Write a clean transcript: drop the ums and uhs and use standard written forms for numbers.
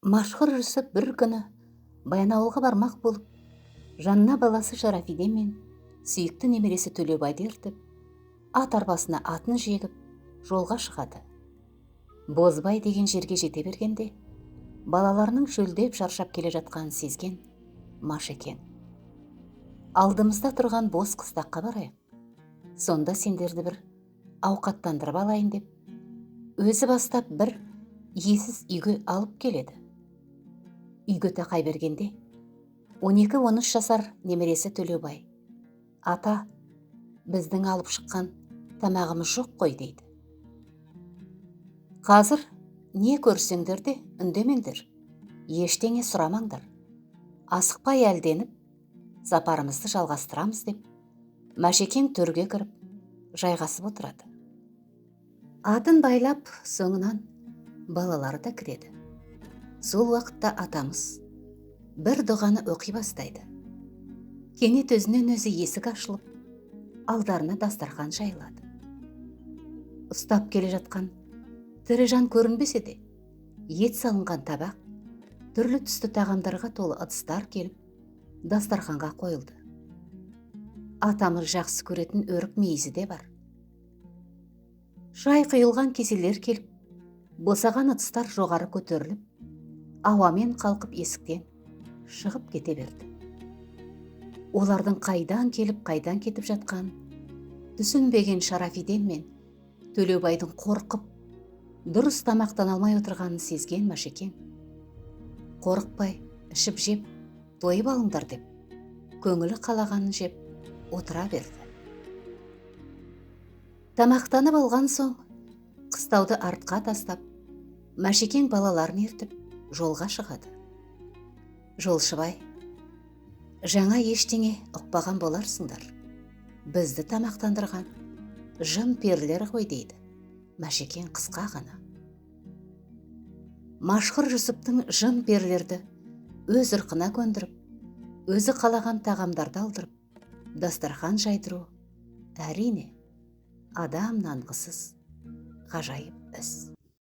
Машһүр Жүсіп бір күні Баянауылға бармақ болып, жанына баласы Шарафиден мен сүйікті немересі Төлеубайды ертіп, ат арбасына атын жегіп, жолға шығады. Бозбай деген жерге жете бергенде, балаларының шөлдеп шаршап келе жатқанын сезген Машекең: «Алдымызда тұрған бос қыстаққа барайық, сонда сендерді бір ауқаттандырып алайын», – деп, өзі бастап бір иесіз үйге алып келеді. Үйге тақай бергенде 12-13 жасар немересі Төлеубай: «Ата, біздің алып шыққан тамағымыз жоқ қой», – дейді. «Қазір не көрсеңдер де үндемеңдер, ештеңе сұрамаңдар, асықпай әлденіп сапарымызды жалғастырамыз», – деп Мәшекең төрге кіріп жайғасып отырады. Атын байлап, соңынан балалары да кіреді. Сол уақытта атамыз бір дұғаны оқи бастайды. Кенет өзінен өзі есік ашылып, алдарына дастархан жайылады. Ұстап келе жатқан тірі жан көрінбесе де, ет салынған табақ, түрлі түсті тағамдарға толы ыдыстар келіп дастарханға қойылды. Атамыз жақсы көретін өрік мейізі де бар. Шай құйылған кеселер келіп, босаған ыдыстар жоғары көтеріліп, ауамен қалқып есіктен шығып кете берді. Олардың қайдан келіп, қайдан кетіп жатқанын түсінбеген Шарафиден мен Төлеубайдың қорқып, дұрыс тамақтана алмай отырғанын сезген Машекең: «Қорықпай ішіп жеп, тойып алыңдар», – деп, көңілі қалағанын жеп отыра берді. Тамақтанып алған соң, қыстауды артқа тастап, Мәшекең балаларын ертіп жолға шығады. Жолшыбай: «Жаңа ештеңе ұқпаған боларсыңдар, бізді тамақтандырған жын перілер ғой», – дейді Мәшекең қысқа ғана. Машһүр Жүсіптің жын перілерді өз ырқына көндіріп, өзі қалаған тағамдарды алдырып, дастархан жайдыру, әрине, адам нанғысыз ғажайып іс.